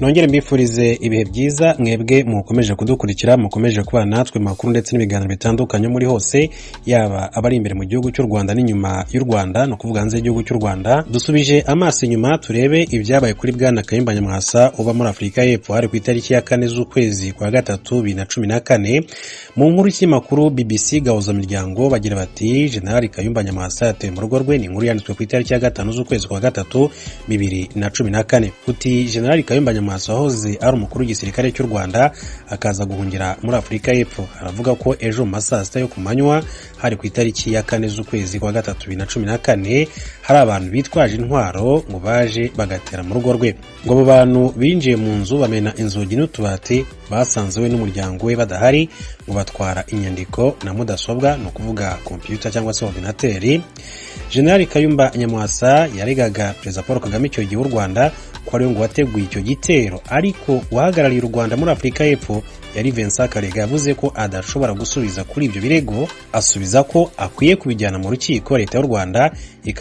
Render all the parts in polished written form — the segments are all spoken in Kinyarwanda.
Nongere mbifurize ibihe byiza mwebwe mukomeje kudukurikira, mukomeje kubana natwe mu makuru ndetse n'ibiganiro bitandukanye muri hose, yaba abari imbere mu gihugu cy'u Rwanda n'inyuma y'u Rwanda, ni ukuvuga hanze y'igihugu cy'u Rwanda. Dusubije amaso inyuma turebe ibyabaye kuri Bwana Kayumba Nyamwasa uba muri Afurika y'Epfo. Hari ku itariki ya 4 z'ukwezi kwa gatatu 2014. Mu nkuru y'ikinyamakuru BBC Gahuzamiryango bagira bati: "General Kayumba Nyamwasa yateye mu rugo rwe." Ni inkuru yanditswe ku itariki ya 5 z'ukwezi kwa gatatu 2014. Uti General Kayumba Nyamwasa wahoze ari umukuru w'igisirikare cy'u Rwanda akaza guhungira muri Afurika y'Epfo, aravuga ko ejo mu ma saa sita yo ku manywa, hari ku itariki ya 4 z'ukwezi kwa gatatu 2014, hari abantu bitwaje intwaro ngo baje bagatera mu rugo rwe. Ngo abo bantu binjiye mu nzu, bamena inzugi n'utubati, basanze we n'umuryango we badahari, ngo batwara inyandiko na mudasobwa, ni ukuvuga kompiyuta cyangwa se ordinateri. General Kayumba Nyamwasa yaregaga Perezida Paul Kagame icyo gihe w'u Rwanda ko ariwe ngo wateguye icyo gitero, ariko uhagarariye u Rwanda muri Afurika y'Epfo yari Vincent Karega yavuze ko adashobora gusubiza kuri ibyo birego, asubiza ko akwiye kubijyana mu rukiko, leta y'u Rwanda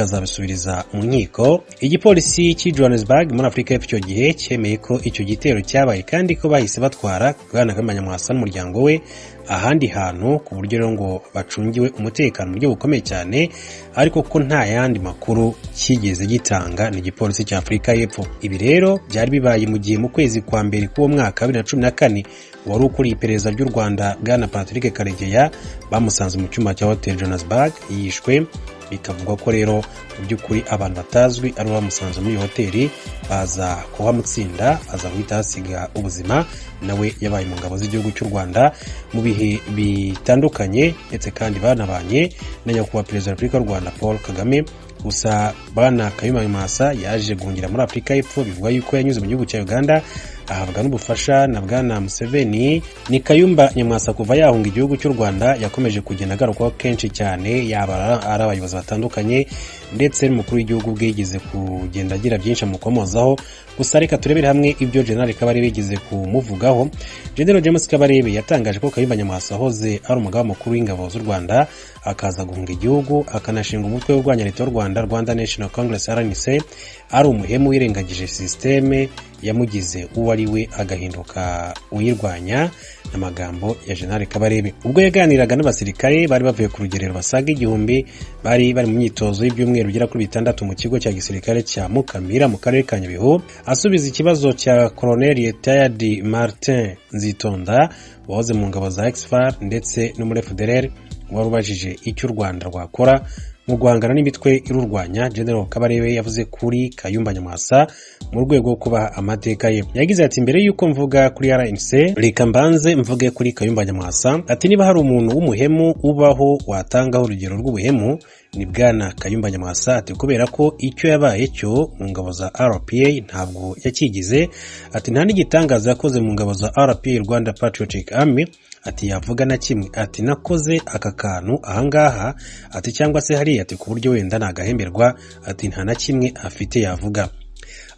ikazabisubiriza mu nkiko. Igipolisi cy'i Johannesburg muri Afurika y'Epfo icyo gihe cyemeye ko icyo gitero cyabaye kandi ko bahise batwara Bwana Kayumba Nyamwasa n'umuryango we ahandi hantu, ku buryo rero ngo bacungiwe umutekano mu buryo bukomeye cyane, ariko ko nta yandi makuru cyigeze gitanga ni igipolisi cya Afurika y'Epfo. Ibi rero byari bibaye mu gihe mu kwezi kwa mbere k'uwo mwaka 2014 wari ukuriye iperereza ry'u Rwanda Bwana Patrick Karegeya bamusanze mu cyumba cya Hotel Johannesburg yishwe. Bikavugwa ko rero mu by'ukuri abantu batazwi ari bamusanze muri iyo hoteli baza kuhamutsinda, aza guhita ahasiga ubuzima. Nawe yabaye mu ngabo z'igihugu cy'u Rwanda mu bihe bitandukanye, ndetse kandi banabanye na nyakubahwa Perezida wa Repubulika y'u Rwanda Paul Kagame. Gusa Bwana Kayumba Nyamwasa yaje guhungira muri Afurika y'Epfo, bivugwa yuko yanyuze mu gihugu cya Uganda ahabwa n'ubufasha na Bwana Museveni. Ni Kayumba Nyamwasa kuva yahunga igihugu cy'u Rwanda yakomeje kugenda agarukwaho kenshi cyane, yaba ari abayobozi batandukanye ndetse n'umukuru w'igihugu ubwe yigeze kugenda agira byinshi amukomozaho. Gusa reka turebere hamwe ibyo General Kabarebe yigeze kumuvugaho. General James Kabarebe yatangaje ko Kayumba Nyamwasa wahoze ari umugaba mukuru w'ingabo z'u Rwanda akaza guhunga igihugu akanashinga umutwe urwanya leta y'u Rwanda, Rwanda National Congress RNC, ari umuhemu wirengagije sisiteme yamugize uwo ari we agahinduka uyirwanya. Amagambo ya General Kabarebe ubwo yaganiraga n'abasirikare bari bavuye ku rugerero basaga 1000 bari bari mu myitozo y'ibyumweru bigera kuri 6 mu kigo cya gisirikare cya Mukamira mu karere ka Nyabihu, asubiza ikibazo cya Colonel Retired Martin Nzitonda wahoze mu ngabo za Exfar ndetse no muri FDLR, wari ubajije icyo u Rwanda rwakora mu guhangana n'imitwe irurwanya. General Kabarebe yavuze kuri Kayumba Nyamwasa mu rwego rwo kubaha amateka ye. Yagize ati: "Mbere y'uko mvuga kuri RNC, reka mbanze mvuge kuri Kayumba Nyamwasa." Ati: "Niba hari umuntu w'umuhemu ubaho watangaho urugero rw'ubuhemu ni Bwana Kayumba Nyamwasa." Ati: "Kubera ko icyo yabaye cyo mu ngabo za RPA ntabwo yakigize." Ati: "Nta n'igitangaza yakoze mu ngabo za RPA, Rwanda Patriotic Army." Ati: "Yavuga na kimwe, ati nakoze aka kantu ahangaha," ati "cyangwa se hariya," ati "ku buryo wenda nagahemberwa." Ati: "Nta na kimwe afite yavuga."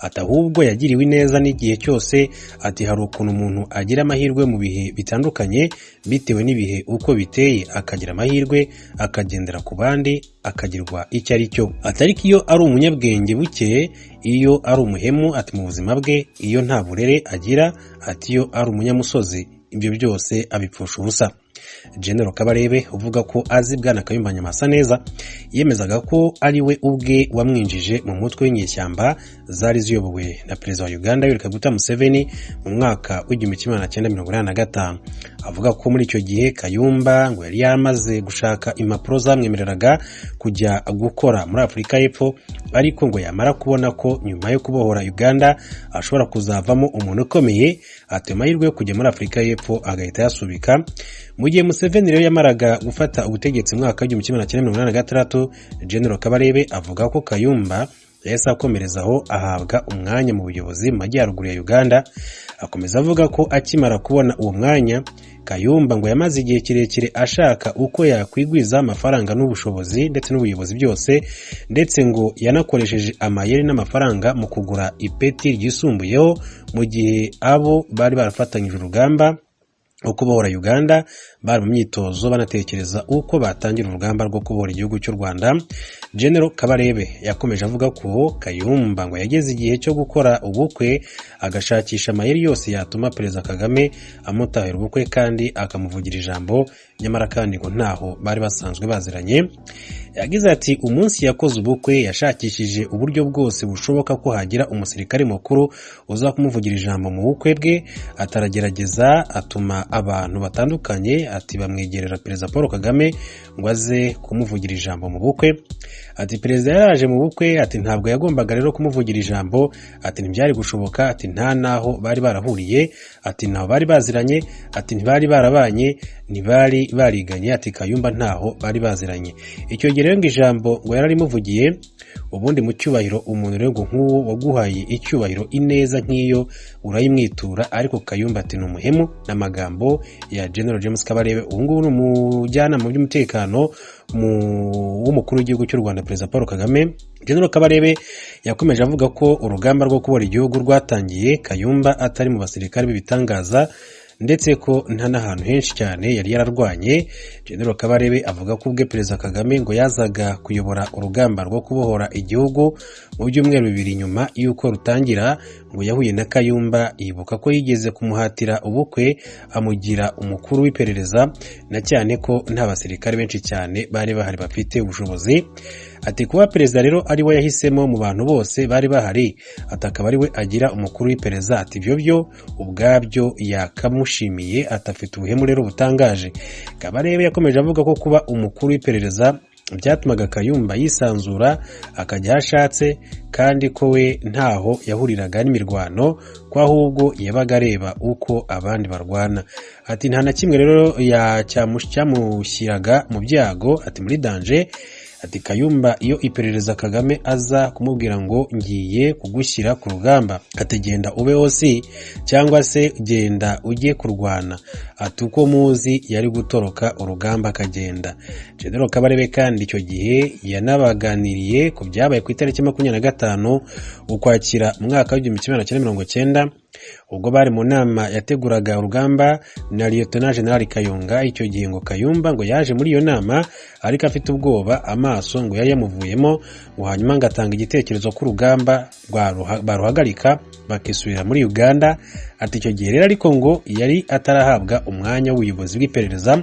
Ati: "Ahubwo yagiriwe ineza n'igihe cyose." Ati: "Hari ukuntu umuntu agira amahirwe mu bihe bitandukanye bitewe n'ibihe uko biteye, akagira amahirwe akagendera ku bandi akagirwa icyo ari cyo." Ati: "Ariko iyo ari umunyabwenge buke, iyo ari umuhemu," ati "mu buzima bwe, iyo nta burere agira," ati "iyo ari umunyamusozi, ibyo byose abipfusha ubusa." General Kabarebe uvuga ko azi Bwana Kayumba Nyamwasa neza, yemezaga ko ari we ubwe wamwinjije mu mutwe w'inyeshyamba zari ziyobowe na Perezida wa Uganda Yoweri Kaguta Museveni mu mwaka w'1985. Avuga ko muri icyo gihe Kayumba ngo yari yamaze gushaka impapuro zamwemereraga kujya gukora muri Afurika y'Epfo, ariko ngo yamara kubona ko nyuma yo kubohora Uganda ashobora kuzavamo umuntu ukomeye, ati amahirwe yo kujya muri Afurika y'Epfo agahita yasubika. Mu gihe Museveni rero yamaraga gufata ubutegetsi mu mwaka w'1986, General Kabarebe avuga ko Kayumba yahise akomerezaho ahabwa umwanya mu buyobozi mu majyaruguru ya Uganda. Akomeza avuga ko akimara kubona uwo mwanya, Kayumba ngo yamaze igihe kirekire ashaka uko yakwigwiza amafaranga n'ubushobozi ndetse n'ubuyobozi byose, ndetse ngo yanakoresheje amayeri n'amafaranga mu kugura ipeti ryisumbuyeho, mu gihe abo bari barafatanyije urugamba wo kubohora Uganda, bari mu myitozo banatekereza uko batangira urugamba rwo kubohora igihugu cy'u Rwanda. General Kabarebe yakomeje avuga ko Kayumba ngo yageze igihe cyo gukora ubukwe, agashakisha amayeri yose yatuma Perezida Kagame amutahira ubukwe kandi akamuvugira ijambo, nyamara kandi ngo ntaho bari basanzwe baziranye. Yagize ati umunsi yakoze ubukwe yashakishije uburyo bwose bushoboka ko hagira umusirikare mukuru uza kumuvugira ijambo mu bukwe bwe, ataragerageza atuma abantu batandukanye, ati bamwegerera Perezida Paul Kagame ngo aze kumuvugira ijambo mu bukwe. Ati perezida yaraje mu bukwe, ati ntabwo yagombaga rero kumuvugira ijambo, ati ntibyari gushoboka, ati nta naho bari barahuriye, ati ntaho bari baziranye, ati ntibari barabanye, ntibari bariganye, ati Kayumba ntaho bari baziranye. Icyo gihe rero ngo ijambo ngo yararimuvugiye. Ubundi mu cyubahiro umuntu rero ngo nk'uwo waguhaye icyubahiro ineza nk'iyo urayimwitura, ariko Kayumba ati ni umuhemu. N'amagambo ya General James Kabarebe, ubu ngubu ni umujyanama mu by'umutekano w'umukuru w'igihugu cy'u Rwanda Perezida Paul Kagame. General Kabarebe yakomeje avuga ko urugamba rwo kubohora igihugu rwatangiye Kayumba atari mu basirikare b'ibitangaza, ndetse ko nta n'ahantu henshi cyane yari yararwanye. General Kabarebe avuga ko ubwe Perezida Kagame ngo yazaga kuyobora urugamba rwo kubohora igihugu mu byumweru 2 nyuma y'uko rutangira, ngo yahuye na Kayumba yibuka ko yigeze kumuhatira ubukwe amugira umukuru w'iperereza, na cyane ko nta basirikare benshi cyane bari bahari bafite ubushobozi. Ati kuba perezida rero ari we yahisemo mu bantu bose bari bahari, ati akaba ari we agira umukuru w'iperereza, ati ibyo byo ubwabyo yakamushimiye, atafite ubuhemu rero butangaje. Kabarebe yakomeje avuga ko kuba umukuru w'iperereza byatumaga Kayumba yisanzura akajya aho ashatse, kandi ko we ntaho yahuriraga n'imirwano, ko ahubwo yabaga areba uko abandi barwana. Ati nta na kimwe rero cyamushyiraga mu byago, ati muri danger. Ati Kayumba iyo iperereza Kagame aza kumubwira ngo ngiye kugushyira ku rugamba, ati genda ube osi cyangwa se genda ujye kurwana, ati uko muzi yari gutoroka urugamba akagenda. General Kabarebe kandi icyo gihe yanabaganiriye ku byabaye ku itariki 25 Ukwakira mu mwaka w'1990, ubwo bari mu nama yateguraga urugamba na Lieutenant General Kayonga. Icyo gihe ngo Kayumba ngo yaje muri iyo nama ariko afite ubwoba, amaso ngo yari yamuvuyemo, ngo hanyuma ngo atanga igitekerezo ko urugamba baruhagarika bakisubira muri Uganda. Ati icyo gihe rero ariko ngo yari atarahabwa umwanya w'ubuyobozi bw'iperereza.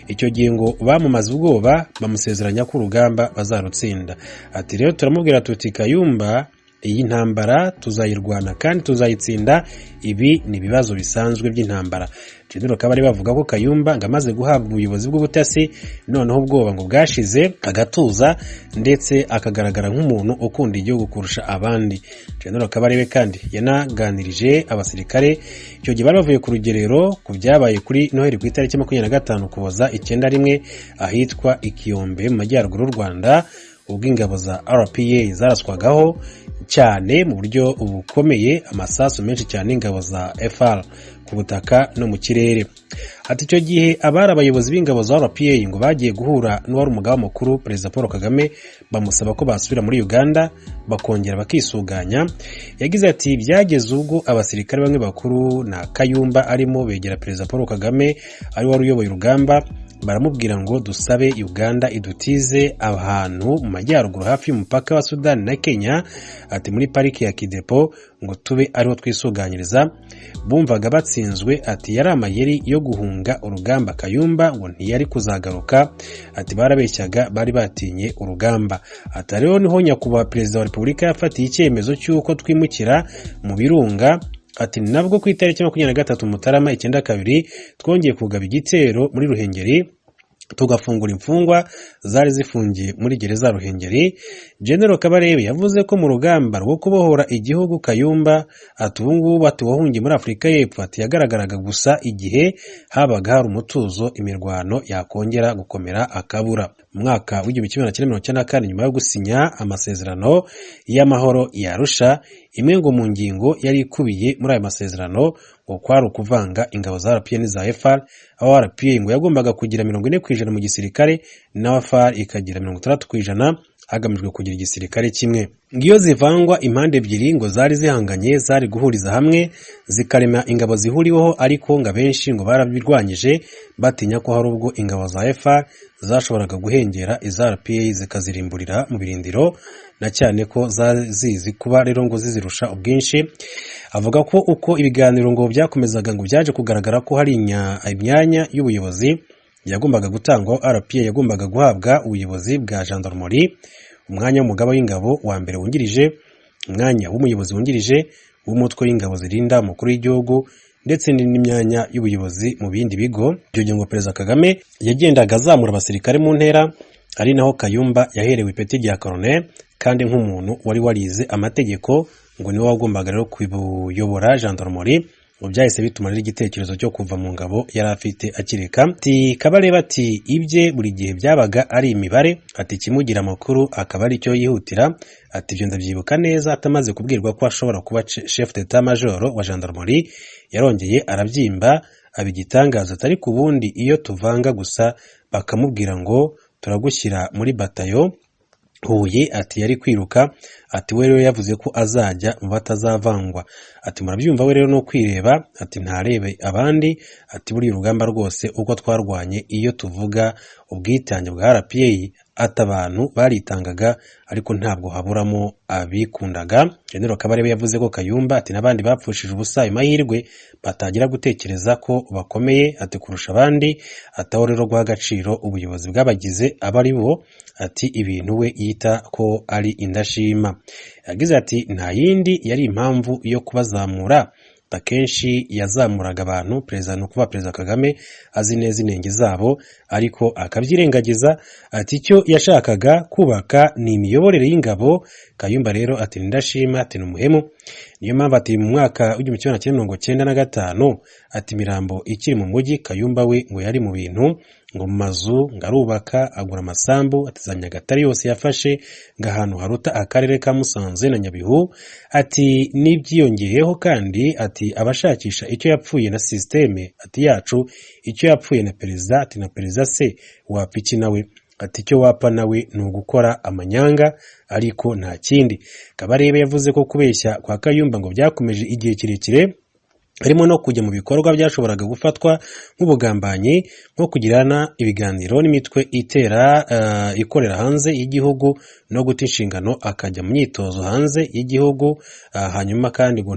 Icyo gihe ngo bamumaze ubwoba bamusezeranya ko urugamba bazarutsinda. Ati rero turamubwira tuti Kayumba, iyi ntambara tuzayirwana kandi tuzayitsinda, ibi ni ibibazo bisanzwe by'intambara. General Kabarebe bavuga ko Kayumba ngo amaze guhabwa ubuyobozi bw'ubutasi, noneho ubwoba ngo bwashize, agatuza ndetse akagaragara nk'umuntu ukunda igihugu kurusha abandi. General Kabarebe kandi yanaganirije abasirikare icyo gihe bari bavuye ku rugerero ku byabaye kuri Noheli ku itariki 25 Ukuboza 91 ahitwa Ikiyombe mu majyaruguru y'u Rwanda, ubwo ingabo za RPA zaraswagaho cyane mu buryo bukomeye, amasasu menshi cyane ingabo za FR ku butaka no mu kirere. Ati icyo gihe abari abayobozi b'ingabo za RPA ngo bagiye guhura n'uwari umugaba mukuru Perezida Paul Kagame, bamusaba ko basubira muri Uganda bakongera bakisuganya. Yagize ati byageze ubwo abasirikare bamwe bakuru na Kayumba arimo begera Perezida Paul Kagame ari wari uyoboye urugamba, baramubwira ngo dusabe Uganda idutize ahantu mu majyaruguru hafi y'umupaka wa Sudani na Kenya, ati muri pariki ya Kidepo, ngo tube ariho twisuganyiriza. Bumvaga batsinzwe, ati yari amayeri yo guhunga urugamba. Kayumba ngo ntiyari kuzagaruka, ati barabeshyaga, bari batinye urugamba. Ati rero niho nyakubahwa Perezida wa Repubulika yafatiye icyemezo cy'uko twimukira mu birunga. Ati nabwo ku itariki 23 Mutarama 92 twongeye kugaba igitero muri Ruhengeri, tugafungura imfungwa zari zifungiye muri gereza Ruhengeri. General Kabarebe yavuze ko mu rugamba rwo kubohora igihugu Kayumba ati ubu ngubu ati wahungiye muri Afurika y'Epfo, ati yagaragaraga gusa igihe habaga hari umutuzo, imirwano yakongera gukomera akabura. Mu mwaka w'1994 nyuma yo gusinya amasezerano y'amahoro ya Arusha, imwe ngo mu ngingo yari ikubiye muri ayo masezerano ngo kwari ukuvanga ingabo za RPA n'iza FAR, aho RPA ngo yagombaga kugira 40% mu gisirikare naho FAR ikagira 60%. hagamijwe kugira igisirikare kimwe. Ngo iyo zivangwa, impande ebyiri ngo zari zihanganye zari guhuriza hamwe zikarema ingabo zihuriweho, ariko ngo abenshi ngo barabirwanyije, batinya ko hari ubwo ingabo za FAR zashoboraga guhengera iza RPA zikazirimburira mu birindiro, na cyane ko zizi kuba rero ngo zizirusha ubwinshi. Avuga ko uko ibiganiro ngo byakomezaga, ngo byaje kugaragara ko hari imyanya y'ubuyobozi yagombaga gutangwa. RPA yagombaga guhabwa ubuyobozi bwa gendarmerie, umwanya w'umugaba w'ingabo wa mbere wungirije, umwanya w'umuyobozi wungirije w'umutwe w'ingabo zirinda umukuru w'igihugu, ndetse n'indi myanya y'ubuyobozi mu bindi bigo. Icyo gihe ngo Perezida Kagame yagendaga azamura abasirikare mu ntera, ari naho Kayumba yaherewe ipeti rya colonel, kandi nk'umuntu wari warize amategeko ngo niwe wagombaga rero kuyobora gendarmerie. Ngo byahise bituma rero igitekerezo cyo kuva mu ngabo yari afite akireka. Ati Kabarebe ati ibye buri gihe byabaga ari imibare, ati ikimugira amakuru akaba ari cyo yihutira. Ati ibyo ndabyibuka neza, atamaze kubwirwa ko ashobora kuba chef d'état major wa gendarmerie, yarongeye arabyimba aba igitangaza. Atari ku bundi iyo tuvanga gusa bakamubwira ngo turagushyira muri batayo Huye, ati yari kwiruka. Ati we rero yavuze ko azajya mu batazavangwa. Ati murabyumva, we rero no kwireba, ati ntarebe abandi. Ati buriya urugamba rwose uko twarwanye, iyo tuvuga ubwitange bwa RPA, ati abantu baritangaga, ariko ntabwo haburamo abikundaga. General Kabarebe yavuze ko Kayumba, ati n'abandi bapfushije ubusa ayo mahirwe, batangira gutekereza ko bakomeye, ati kurusha abandi, ataho rero guha agaciro ubuyobozi bw'abagize abo ari bo, ati ibintu we yita ko ari indashima. Yagize ati nta yindi yari impamvu yo kubazamura. Akenshi yazamuraga abantu perezida, ni ukuvuga Perezida Kagame, azi neza inenge zabo ariko akabyirengagiza. Ati icyo yashakaga kubaka ni imiyoborere y'ingabo. Kayumba rero ati ndashima, ati ni umuhemu. Niyo mpamvu ati mu mwaka w'1995, ati imirambo ikiri mu mujyi, Kayumba we ngo yari mu bintu, ngo mu mazu, ngo arubaka, agura amasambu, ati za Nyagatare yose yafashe, ngo ahantu haruta akarere ka Musanze na Nyabihu. Ati n'ibyiyongeyeho kandi, ati abashakisha icyo yapfuye na système, ati yacu, icyo yapfuye na perezida. Ati na perezida se wapfa iki nawe? Ati icyo wapfa nawe ni ugukora amanyanga, ariko nta kindi. Kabarebe yavuze ko kubeshya kwa Kayumba ngo byakomeje igihe kirekire, harimo no kujya mu bikorwa byashoboraga gufatwa nk'ubugambanyi, nko kugirana ibiganiro n'imitwe itera ikorera hanze y'igihugu, no guta inshingano akajya mu myitozo hanze y'igihugu. Hanyuma kandi ngo